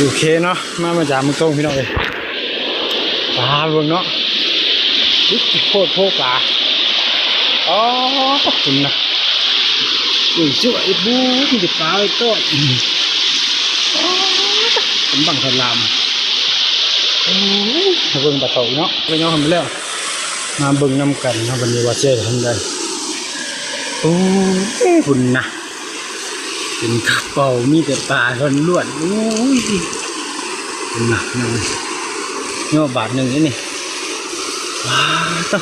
ໂອເຄເນາະ ມາ ມາຈາມເມືອງຕົງພີ່ນ້ອງເອີຍ ປາເບິ່ງເນາະ ໂຄດໂພປາ ອໍ ຂອບຄຸນນະ ໂອ້ຍ ສວຍ ເຮັດບຸນ ມີແຕ່ປາໄອ້ຕ້ອຍ ອໍ ເປັນບັ້ງສະຫຼາມ ໂອ້ຍ ມາເບິ່ງປາເທົາເນາະ ໄປຍ້ອນເພິ່ນໄປແລ້ວ ມາເບິ່ງນຳກັນເນາະ ບັດນີ້ວ່າຊິເຮັດຈັ່ງໃດ ໂອ້ຍ ພຸ້ນນະ ເປັນກະເປົາ ມີແຕ່ປາລ້ວນໆ ໂອ້ຍ ເຫັນບໍ່ ຍໍບາດໜຶ່ງເດ້ນີ້ ວ້າວ ໂຕ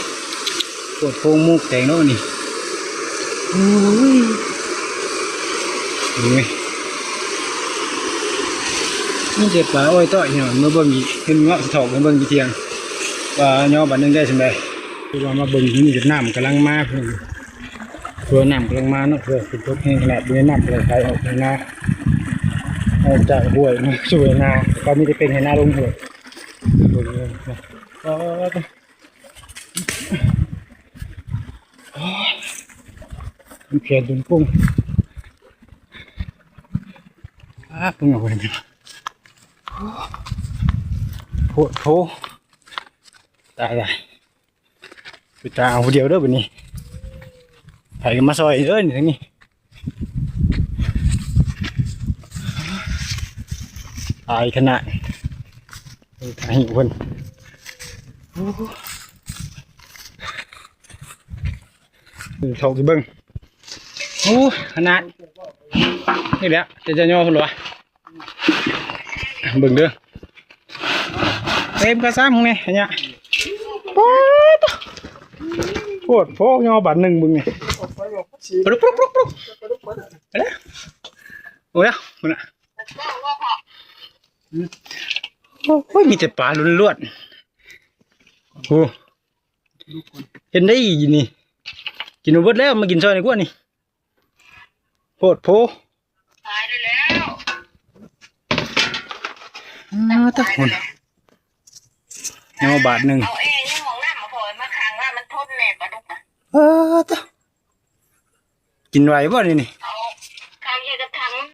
ໂພດໂພໝູກແຕງເນາະນີ້ ໂອ້ຍ ເຫັນໄໝ ມີແຕ່ປາອ້ອຍຕ້ອຍ ເນາະ ມາເບິ່ງອີກ ເຫັນເງາະສະທ້ອນ ມາເບິ່ງຢູ່ທຽງ ວ່າຍໍບາດໜຶ່ງໄດ້ສ່ຳໃດ ຄືວ່າມາເບິ່ງ ນີ້ນ້ຳກຳລັງມາ ເພາະວ່ານ້ຳກຳລັງມາເນາະ ເພາະວ່າຝົນຕົກແຮງຂະໜາດນີ້ ນ້ຳກຳລັງໄຫຼອອກໄປນາ ອອກຈາກຫ້ວຍມາສູ່ໄຮ່ນາ ກໍມີແຕ່ເປັນໄຮ່ນາລົງຫ້ວຍ ເບິ່ງເດີ ໂອ້ຍ ໂອ້ຍ ແຂນຈົນປຸ້ງ ອ້າ ເບິ່ງເອົາໄວ້ ໂພດໂພ ຕາຍລະ. ໄປຕາເອົາຜູ້ດຽວເດີບັດນີ້ ໃຜກໍມາຊ່ອຍເດີນີ້ ທາງນີ້ ອາຍຂະໜາດ ເອີ ຖ່າຍໃຫ້ເພິ່ນ ໂອ້ ເຂົ້າຊິເບິ່ງ ໂອ້ ຂະໜາດ ນີ້ແຫຼະ ຈະ ຈະຍໍເພິ່ນຫວາ? ເບິ່ງເດີ ເຕັມກະຊາມນີ້ ອັນເນີ້ຍ ໂອ້ ໂພດໂພ ຍໍບາດໜຶ່ງເບິ່ງນີ້ ປະລຸກ ປະລຸກ ປະລຸກ ປະລຸກ ໄປແລ້ວ ໂອ້ຍ ພຸ້ນນະ ໂອ້ຍ ມີແຕ່ປາລ້ວນໆ ໂອ້ ເຫັນໄດ້ອີ່ນີ້ ກິນບໍ່ເບິດແລ້ວ ມາກິນຊ່ອຍດີກວ່ານີ້ ໂພດໂພ ຕາຍແລ້ວ ອ້າ ຕາຍພຸ້ນ ຍໍບາດໜຶ່ງ ເອົາແອຢູ່ຫ້ອງນ້ຳມາພໍມາຂັງວ່າມັນທົນແດ່ປາດຸກນະ ເອີ ຕາ ກິນໄຫວບໍ່ນີ້ ນີ້